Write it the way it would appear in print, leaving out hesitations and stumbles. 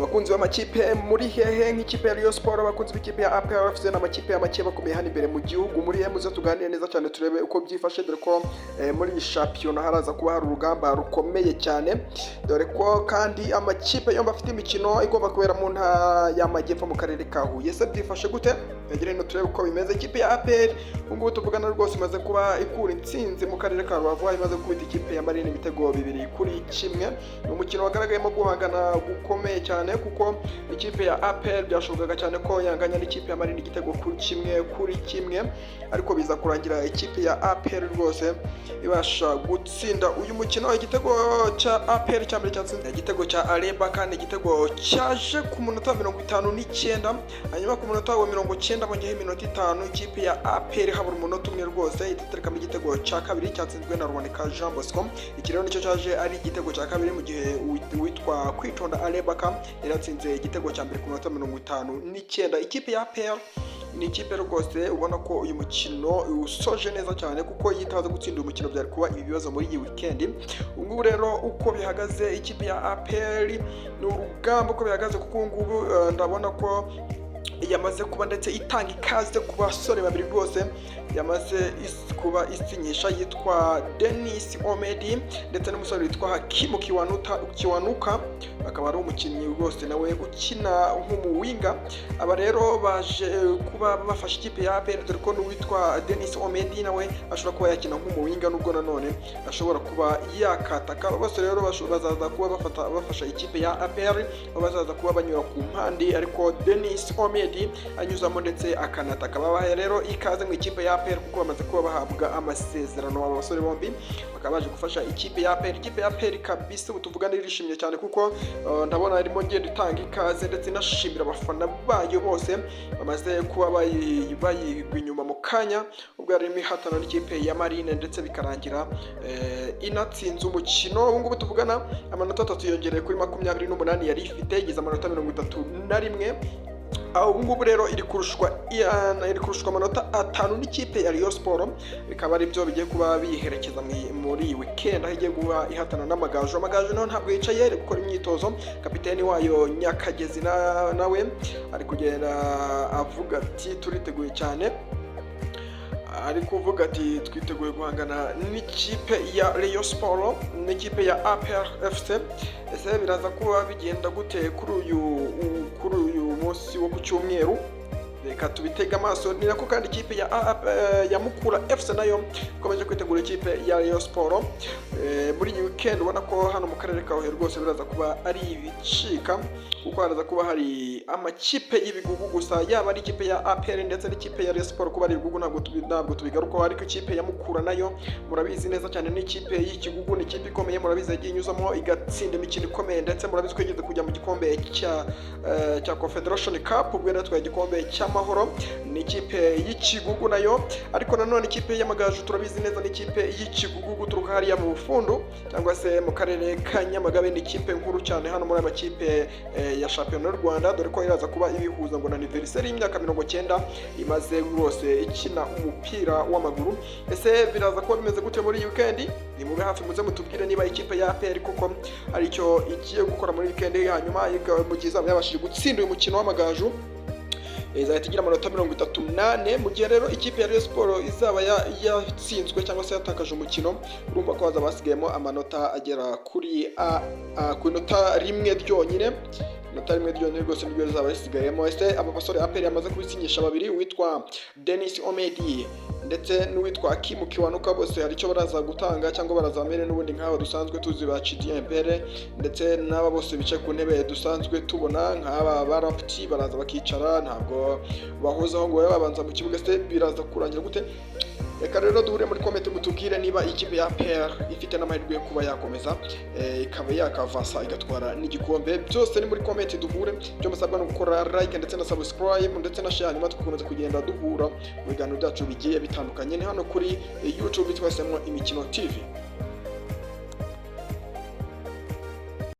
Abakunzi b'amakipe muri hehe? Nk'ikipe ya Rayon Sport, abakunzi b'ikipe ya APR FC n'amakipe y'amake bakomeye hano imbere mu gihugu, muri he? Muze tuganire neza cyane, turebe uko byifashe, dore ko muri iyi shampiyona haraza kuba hari urugamba rukomeye cyane, dore ko kandi amakipe yombi afite imikino igomba kubera mu ntara y'Amajyepfo, mu karere ka Huye. Ese byifashe gute? Twegere hino turebe uko bimeze. Ikipe ya APR ubu ngubu tuvugana rwose imaze kuba ikura intsinzi mu karere ka Rubavu, aho imaze gukubita ikipe ya Marine ibitego 2-1. Ni umukino wagaragayemo guhangana gukomeye cyane, kuko ikipe ya APR byashobokaga cyane ko yanganya n'ikipe ya Marine igitego kuri 1-1, ariko biza kurangira ikipe ya APR rwose ibasha gutsinda uyu mukino. Igitego cya APR cya mbere cyatsinze igitego cya Areba, kandi igitego cyaje ku munota wa 59. Hanyuma ku munota wa 90 bongeyeho iminota 5, ikipe ya APR habura umunota umwe rwose iterekamo igitego cya kabiri cyatsinzwe na Ruboneka Jean Bosco. Iki rero nicyo cyaje ari igitego cya kabiri, mu gihe uwitwa Kwitonda Arebaka yari yatsinze igitego cya mbere ku munota 59. Ikipe ya APR ni ikipe rwose ubona ko uyu mukino usoje neza cyane, kuko iyo itaza gutsinda uyu mukino byari kuba ibi bibazo muri iyi weekend. Ubu ngubu rero uko bihagaze, ikipe ya APR ni urugamba uko bihagaze, kuko ubu ngubu ndabona ko yamaze kuba ndetse itanga ikaze ku basore babiri rwose yamaze kuba isinyisha, yitwa Denis Omedi ndetse n'umusore witwa Hakimu Kiwanuka, akaba ari umukinnyi rwose nawe ukina nk'umuwinga. Aba rero baje kuba bafasha ikipe ya APR, dore ko n'uwitwa Denis Omedi nawe ashobora kuba yakina nk'umuwinga, nubwo nanone ashobora kuba yakataka. Aba bose rero bazaza kuba bafasha ikipe ya APR, aho bazaza kuba banyura ku mpande, ariko Denis Omedi anyuzamo ndetse akanataka. Babahaye rero ikaze mu ikipe ya APR, kuko bamaze kuba bahabwa amasezerano. Aba basore bombi bakaba baje gufasha ikipe ya APR. Ikipe ya APR kabisa ubu tuvugana irishimye cyane, kuko ndabona irimo ngenda itanga ikaze ndetse inashimira abafana bayo bose bamaze kuba bayigwa inyuma mu kanya ubwo yarimo ihatana n'ikipe ya Marine, ndetse bikarangira inatsinze umukino. Ubu ngubu tuvugana amanota 3 yongereye kuri 28 yari ifite, igeze amanota 31. Aho ubu ngubu rero iri kurushwa amanota 5 n'ikipe ya Rayon Sport, bikaba ari byo bigiye kuba biyiherekeza muri iyi weekend, aho igiye kuba ihatana n'Amagaju. Amagaju naho ntabwo yicaye, ari gukora imyitozo. Kapiteni wayo Nyakagezi nawe ari kugenda avuga ati: "Turiteguye cyane." Ari kuvuga ati: "Twiteguye guhangana n'ikipe ya Rayon Sport n'ikipe ya APR FC." Ese biraza kuba bigenda gute kuri uyu munsi wo ku cyumweru? Reka tubitege amaso. Ni nako kandi ikipe ya Mukura FC nayo ikomeje kwitegura ikipe ya Rayon Sport muri iyi weekend. Ubona ko hano mu karere ka Huye rwose biraza kuba ari ibicika, kuko haraza kuba hari amakipe y'ibigugu gusa, yaba ari ikipe ya APR ndetse n'ikipe ya Rayon Sport. Kuba ari ibigugu ntabwo tubigarukaho, ariko ikipe ya Mukura nayo murabizi neza cyane ni ikipe y'ikigugu, ni ikipe ikomeye. Murabizi, yagiye inyuzamo igatsinda imikino ikomeye, ndetse murabizi ko yigeze kujya mu gikombe cya Confederation Cup ubwo yari yatwaye igikombe cy'Amahoro. Ni ikipe y'ikigugu nayo, ariko nanone ikipe y'Amagaju turabizi neza ni ikipe y'ikigugu guturuka hariya mu Bufundu cyangwa se mu karere ka Nyamagabe. Ni ikipe nkuru cyane hano muri aya makipe ya shampiyona y'u Rwanda, dore ko iraza kuba ibihuza ngo na anniversaire y'imyaka 90 imaze rwose ikina umupira w'amaguru. Ese biraza kuba bimeze gute muri iyi weekend? Ni mube hafi, muze mutubwire niba ikipe ya APR koko hari icyo igiye gukora muri weekend, hanyuma mu gihe izaba yabashije gutsinda uyu mukino w'Amagaju izahita igira amanota 34. Mu gihe rero ikipe ya Rayon Sport izaba yatsinzwe cyangwa se yatakaje umukino, urumva ko hazaba hasigayemo amanota agera ku inota rimwe ryonyine. Inota rimwe ryonyine rwose niryo rizaba risigayemo. Ese aba basore APR yamaze kubisinyisha babiri, uwitwa Denis Omedi ndetse n'uwitwa Akimu Kiwanuka, bose hari icyo baraza gutanga, cyangwa baraza bamere n'ubundi nk'aba dusanzwe tuzi ba Chidi Mpere ndetse n'aba bose bicaye ku ntebe dusanzwe tubona nk'aba ba Rapti, baraza bakicara, ntabwo bahozaho ngo babe babanza mu kibuga? Se biraza kurangira gute? Reka rero duhure muri comment, mutubwire niba ikipe ya APR ifite n'amahirwe yo kuba yakomeza, ikaba yakavasa igatwara n'igikombe. Byose ni muri comment duhure. Icyo musabwa no gukora like ndetse na subscribe ndetse na share, hanyuma tugakomeza kugenda duhura mu biganiro byacu bigiye bitandukanye. Ni hano kuri YouTube twasemo Imikino TV.